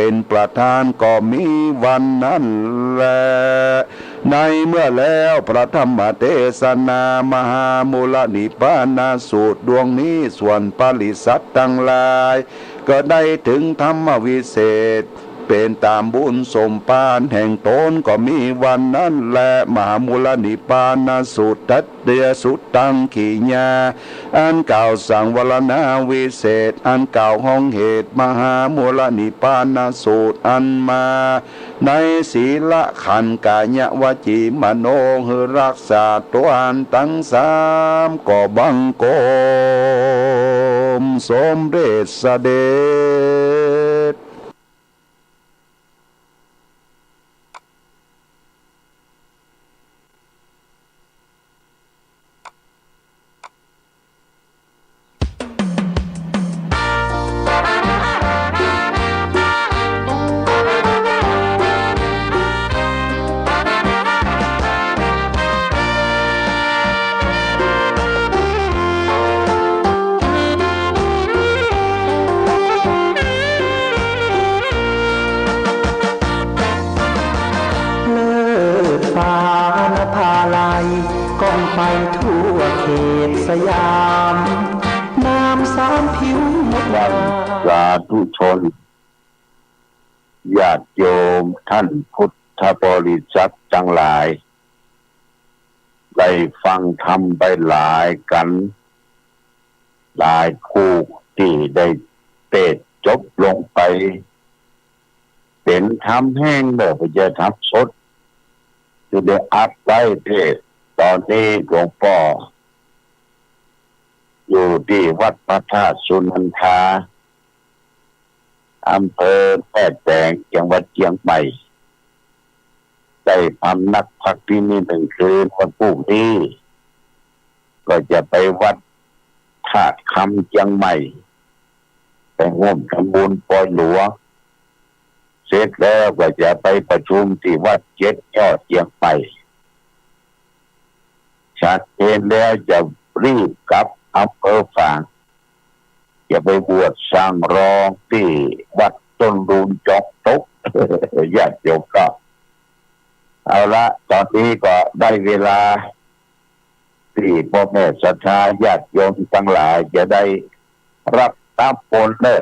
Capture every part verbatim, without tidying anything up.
เป็นประธานก็มีวันนั้นแล ในเมื่อแล้วพระธรรมเทศนามหามูลนิพพานสูตรดวงนี้ ส่วนปริษัททั้งหลาย ก็ได้ถึงธรรมวิเศษ เป็นตามบุญสมภารแห่งตนก็มีวันนั้นแล มหามูลนิพพานสูตรทัตติยสุตตังขีญา อันกล่าวสังวรณาวิเศษ อันกล่าวห้องเหตุมหามูลนิพพานสูตรอันมา ในศีลขันธ์กายวจีมโน หือรักษาตัวอันทั้งสาม ก็บังคมสมเด็จเสด็จ เลิศปานภาลัย ก้องไปทั่วเขตสยาม นามสามผิวงดงาม สาธุชน ญาติโยมท่านพุทธบริษัททั้งหลาย ได้ฟังธรรมไปหลายกัน หลายผู้ที่ได้เทศน์จบลงไป เป็นธรรมแห้งเด้อ บ่ใช่ธรรมสด ที่ได้อัดไว้เทศน์ ตอนนี้หลวงพ่อ อยู่ที่วัดพระธาตุสุนันทา อำเภอแม่แตง จังหวัดเชียงใหม่ ได้พำนักพักที่นี่หนึ่งคืน วันพรุ่งนี้ ก็จะไปวัดธาตุคำเชียงใหม่ ไปร่วมทำบุญปอยหลวง เสร็จแล้วก็จะไปประชุมที่วัดเจ็ดยอดเชียงใหม่ ฉันเพลแล้วจะรีบกลับอำเภอฝาง จะไปบวชสร้างรองที่วัดต้นรูนจอมตก ญาติโยมก็ เอาละ ตอนนี้ก็ได้เวลา ที่พ่อแม่ศรัทธาญาติโยมทั้งหลายจะได้รับน้ำมนต์เด้อ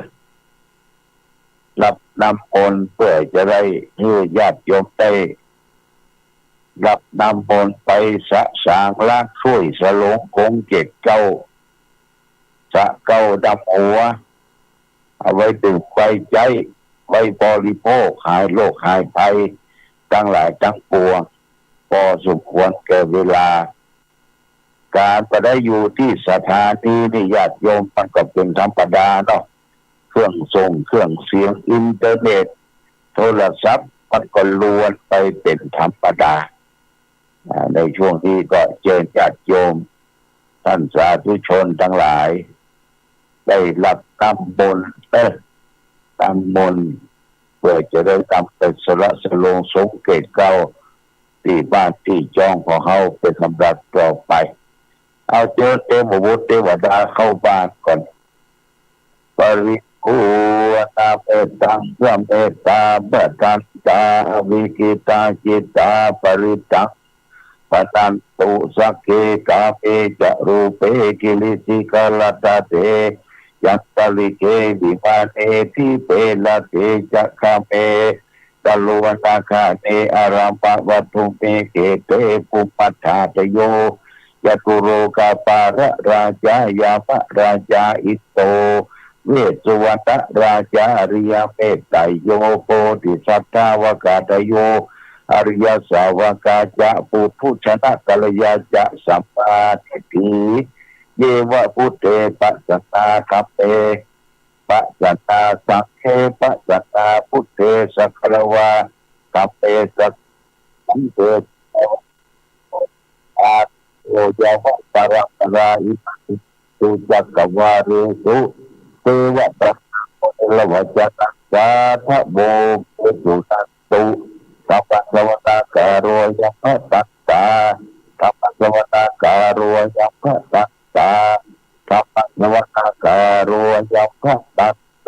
รับน้ำมนต์เพื่อจะได้ให้ญาติโยมได้รับน้ำมนต์ไปสะสางล้างถ้วยสลงคงเกศเก้า สระเก้าดำหัว เอาไว้ดื่มไว้ใช้ ไว้บริโภค หายโรคหายภัยทั้งหลายทั้งปวง พอสมควรแก่เวลา การบ่ได้อยู่ที่สถานีนี่ญาติโยมมันก็เป็นธรรมดาเนาะ เครื่องส่งเครื่องเสียง อินเทอร์เน็ต โทรศัพท์ มันก็รวนไปเป็นธรรมดา อ่า ในช่วงนี้ก็เชิญญาติโยม ท่านสาธุชนทั้งหลาย ได้รับน้ำมนต์ เอ้อ น้ำมนต์ เพื่อจะได้นำไปสละสลงสงเกตเก้า ที่บ้านที่จองของเฮาเป็นลำดับต่อไป เอาเชิญเทพบุตรเทวดาเข้าบ้านก่อน Paribhuvanametaṃ sametā bhadantā avikkhittacittā parittaṃ bhaṇantu sagge kāme ca rūpe girisikharataṭe cantalikkhe vimāne dīpe raṭṭhe ca gāme taruvanagahane āraṃmavatthumhi khette bhummantārāyo catulokapālarāja yamarājā indo vessuvaṇṇarājā ariyametteyyo bodhisattāvakātayo ariyasāvakā ca puthujjanakalyāya ca sammādiṭṭhi ye va buddhe pasannā dhamme pasannā saṅghe pasannā buddhe sagāravā dhamme sagāravā saṅghe sagāravā āsuyo yāva paraṃ parāyitaṃ cakkavāḷesu devatā āmantu devavacanaṃ sādhavo me suṇantu. Dhammassavanakālo ayam bhadantā. Dhammassavanakālo ayam bhadantā. Dhammassavanakālo ayam bhadantā.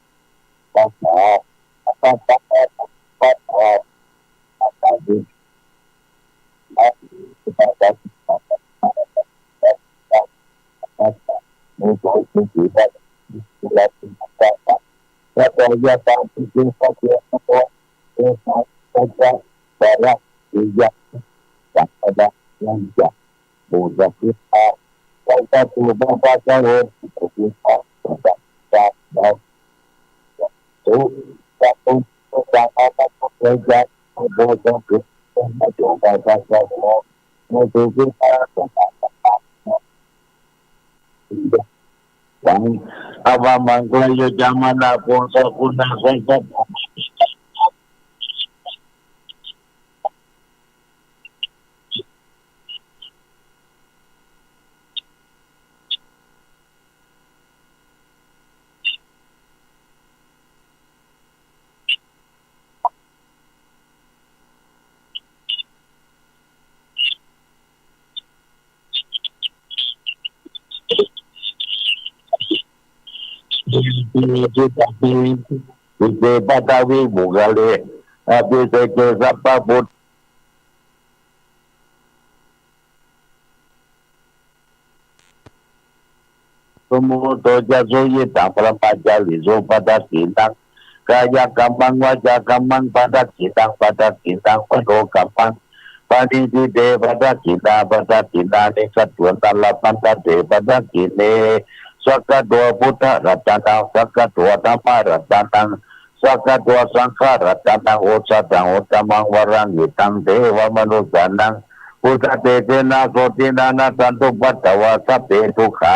Tathā, tathā, tathā, tathā, Avamaṅgalañca manāpuṃsakuṇassa Ite paṭhavipokkhare abhiseke sabbabuddhānaṃ, sumuhutto ca suyiṭṭhaṃ brahmacārisu padakkhiṇaṃ, kāyakammaṃ vācākammaṃ padakkhiṇaṃ, padakkhiṇaṃ manokammaṃ paṇidhī te padakkhiṇā, padakkhiṇāni katvāna labhantatthe padakkhiṇe. Svākkhāto buddharatanaṃ, svākkhāto dhammaratanaṃ, svākkhāto saṅgharatanaṃ, osathaṃ uttamaṃ varaṃ hitaṃ devamanussānaṃ. Buddhatejena sotthinā nassantupaddavā sabbe dukkhā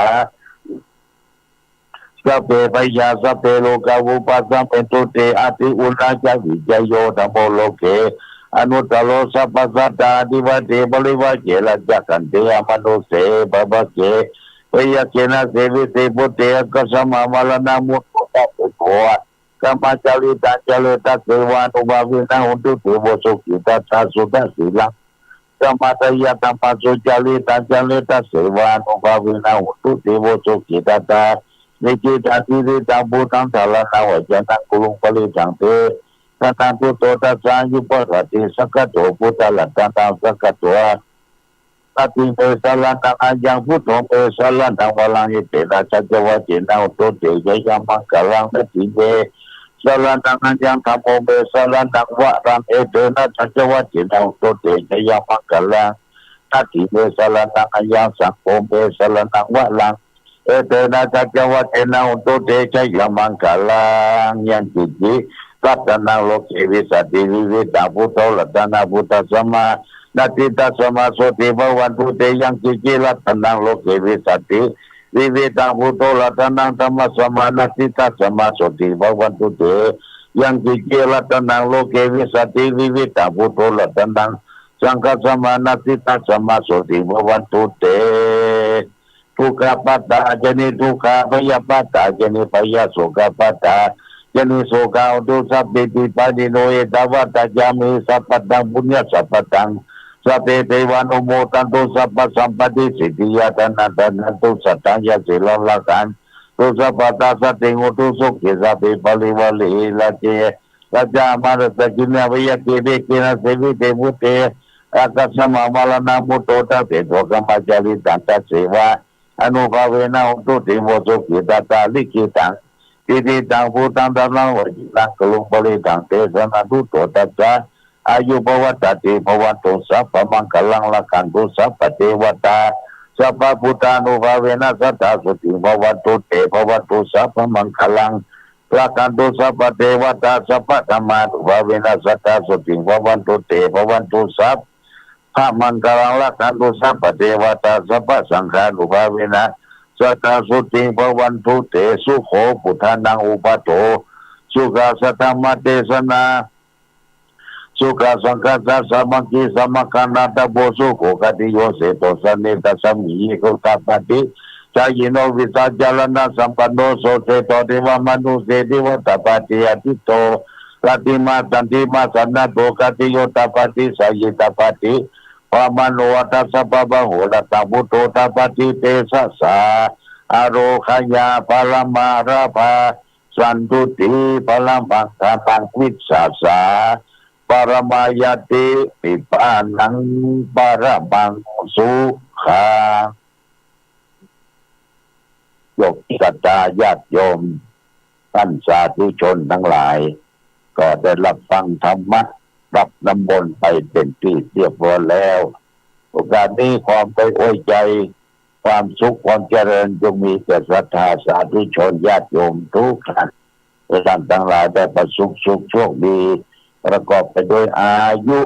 Sabbe bhayā sabbe rogā vūpasamentu te. Ati uṇhissavijayo dhammo loke anuttaro sabbasattaṃ adhivadehi parivajje rājakaṭṭhe amanusse pāpake byagghe nāsevise bhūte ākassā mā maraṇā mutto ca seṭṭho kammacaritaṃ caretasseva ānubhāvena hotu devo sukhitattā suddhasīlaṃ samādāya dhammaṃ sucaritaṃ caretasseva ānubhāvena hotu devo sukhitattā nikkhittaṃ cintitaṃ buddhaṃ saraṇaṃ vacanaṃ guruṃ paresaṃ te saraṇaṃ tuṭṭho tassa āyupasaddhi sākkato buddharatanaṃ sākkato natthi me saraṇaṃ aññaṃ buddho me saraṇaṃ varaṃ etena saccavajjena hotu te jayamaṅgalaṃ. Natthi me saraṇaṃ aññaṃ dhammo me saraṇaṃ varaṃ etena saccavajjena hotu te jayamaṅgalaṃ. Natthi me saraṇaṃ aññaṃ saṅgho me saraṇaṃ varaṃ etena saccavajjena hotu te jayamaṅgalaṃ. Yaṅkiñci ratanaṃ loke vijjati vividhaṃ puthu ratanaṃ phuṭṭhassa mā natthi tasmā sotthī bhavantu te. Yaṅkiñci ratanaṃ loke vijjati vividhaṃ puthu ratanaṃ dhammassa mā natthi tasmā sotthī bhavantu te. Yaṅkiñci ratanaṃ loke vijjati vividhaṃ puthu ratanaṃ saṅghassa mā natthi tasmā sotthī bhavantu te. Dukkhappattā ca niddukkhā bhayappattā ca nibbhayā sokappattā ca nissokā hontu sabbepi pāṇino. Ettāvatā ca amhehi sambhataṃ puññasampadaṃ sabbe devānumodantu sabbasampattisiddhiyā. Dānaṃ dadantu saddhāya sīlaṃ rakkhantu sabbadā sotthī hontu sukhī sabbe parivārahi. Rājā mahārājā kinnughaṇḍavese vijitaseṭṭhe bhūte ākassā mā maraṇā mutto ca seṭṭho kammacaritaṃ careva ānubhāvena hotu devo sukhitattā. Likhitaṃ cintitaṃ buddhaṃ saraṇaṃ vacanaṃ guruṃ paresaṃ te saraṇaṃ tuṭṭho tassa āyupasaddhi bhavantu sabbamaṅgalaṃ rakkhantu sabbadevatā sabbabuddhānubhāvena sadā sotthī bhavantu te. Bhavatu sabbamaṅgalaṃ rakkhantu sabbadevatā sabbadhammānubhāvena sadā sotthī bhavantu te. Bhavatu sabbamaṅgalaṃ rakkhantu sabbadevatā sabbasaṅghānubhāvena sadā sotthī bhavantu te. Sukho buddhānaṃ uppādo sukhā saddhammadesanā sukhā saṅghassa sāmaggī samaggānaṃ tapo sukho. Khatiyo seṭṭho janetasmiṃ ye gutapati jhāyino vijjācaraṇasampanno so seṭṭho devamanusseseva tapati. Āditto rattimāsā candimā sannaddho khatiyo tapati jhāyī tapati brāhmaṇo atha sabbamahoratā buddho tapati tejasā. Ārogyaparamā lābhā santuṭṭhi paramaṃ dhanaṃ vissāsā paramā ñāti nibbānaṃ paramaṃ sukhaṃ. โยมศรัทธาญาติโยม ท่านสาธุชนทั้งหลาย ก็ได้รับฟังธรรมะ รับน้ำมนต์ไปเป็นที่เรียบร้อยแล้ว โอกาสนี้ความไว้อกไว้ใจ ความสุขความเจริญจงมีแก่ศรัทธาสาธุชนญาติโยมทุกท่าน ให้ท่านทั้งหลายได้ประสบสุขโชคดี ประกอบไปด้วยอายุ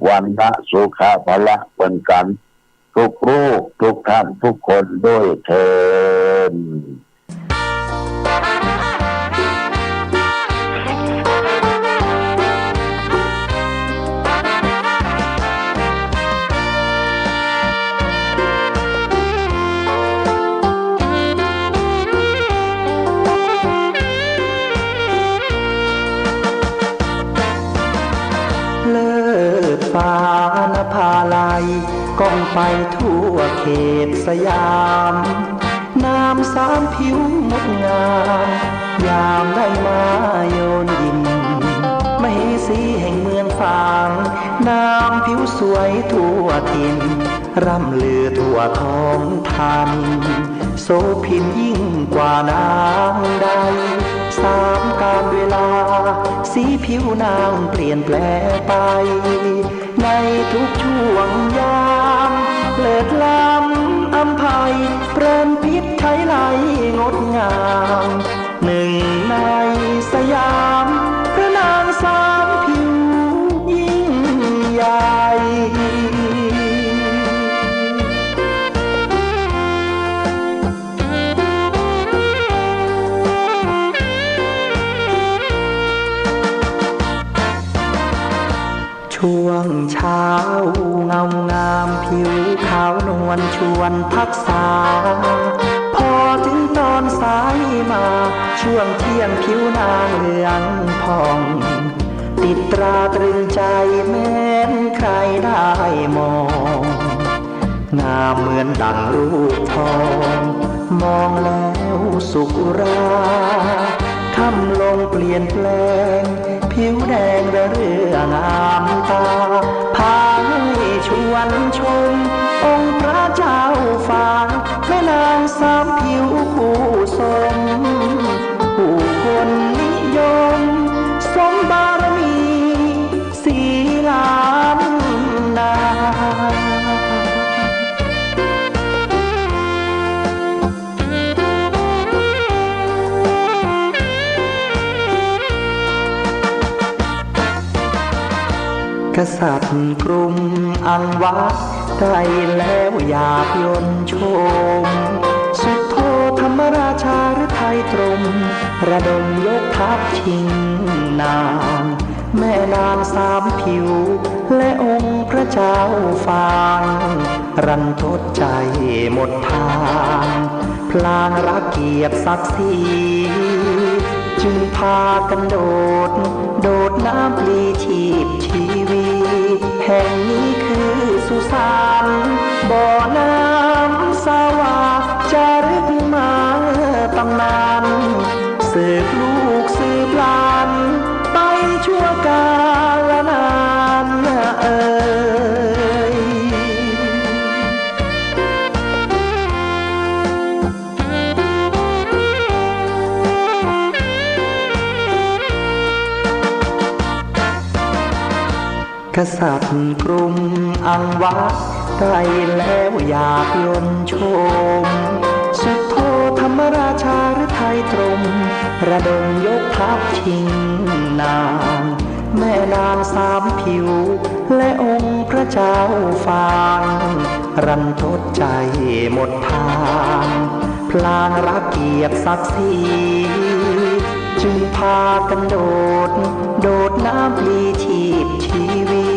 วรรณะ สุขะ พละ เหมือนกัน ทุกรูป ทุกท่าน ทุกคนด้วยเทอญ เลิศฟ้านภาลัย ก้องไปทั่วเขตสยาม นามสามผิวงดงาม ยามได้มาโยนยิน มเหสีแห่งเมืองฝาง นามผิวสวยทั่วถิ่น ร่ำลือทั่วท้องถิ่น โสภินยิ่งกว่านางใด สามกาลเวลา สีผิวนางเปลี่ยนแปลไป ในทุกช่วงยาม เลิศล้ำอำไพ เพลินพิษไทไลงดงาม หนึ่งในสยาม พระนางสามผิวยิ่งใหญ่ เ ช่วงเช้าเงางามผิวขาวนวลชวนทักษา พอถึงตอนสายมาช่วงเที่ยงผิวนางเหลืองผ่อง ติดตราตรึงใจแม้นใครได้มอง งามเหมือนดั่งรูปทอง มองแล้วสุขอุรา ค่ำลงเปลี่ยนแปลง ผิวแดงระเรื่องามตา พาให้ชวนชม องค์พระเจ้าฟ้า แม่นางสามผิวคู่สม ผู้คนนิยม สมบารมี สีล้านนา กษัตริย์กรุงอังวะ ได้แล้วอยากยนต์ชม สุโธธรรมราชาฤทัยตรม ระดมยกทัพชิงนาง แม่นางสามผิว และองค์พระเจ้าฟาง รันทดใจหมดทาง พลางรักเกียรติศักดิ์ศรี จึงพากันโดด โดดน้ำปลีชีพชีวี แห่งนี้คือสุสาน บ่อน้ำสวา จารึกมาตำนาน สืบลูกสืบหลาน ไปชั่วกาลนานเอ่ย กษัตริย์กรุงอังวะ ได้แล้วอยากยนต์ชม สุโธธรรมราชาฤทัยตรม ระดมยกทัพชิงนาง แม่นางสามผิว และองค์พระเจ้าฟาง รันทดใจหมดทาง พลางรักเกียรติศักดิ์ศรี จึงพากันโดด โดดน้ำปลีชีพชีวี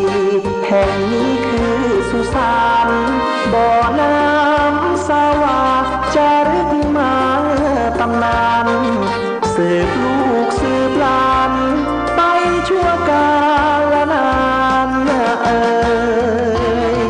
แห่งนี้คือสุสาน บ่อน้ำสวา จารึกมาตำนาน สืบลูกสืบหลาน ไปชั่วกาลนานเอ่ย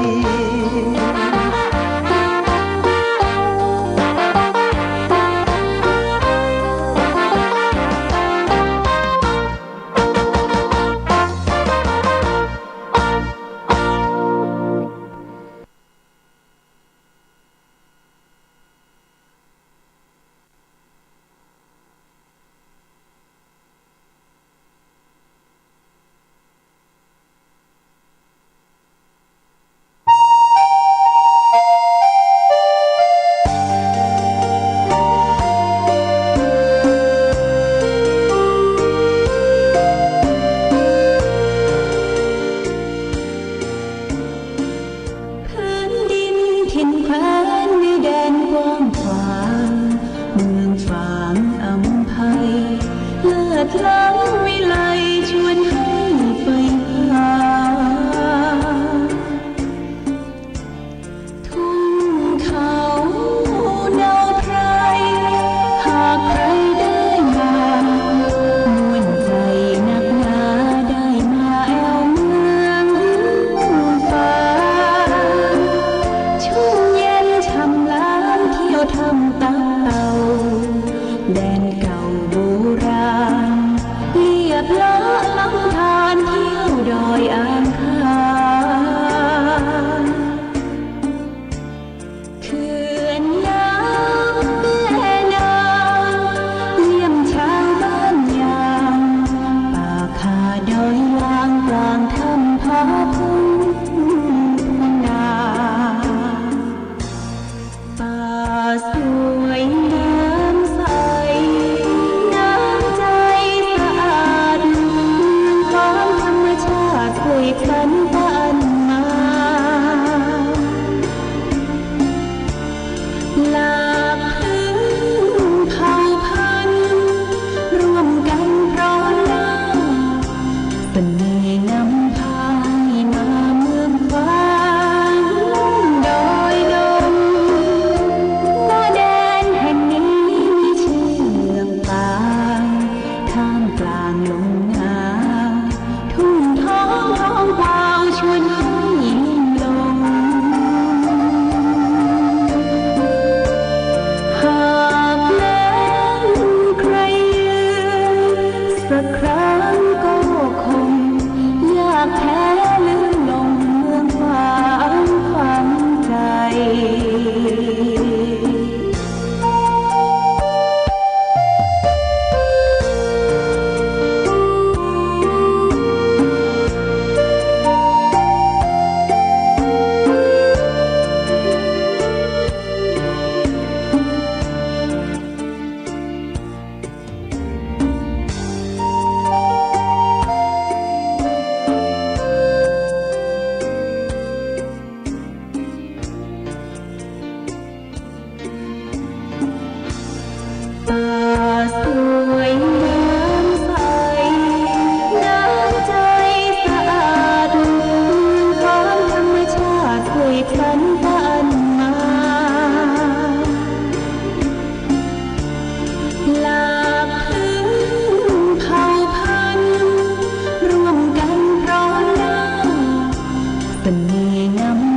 Panena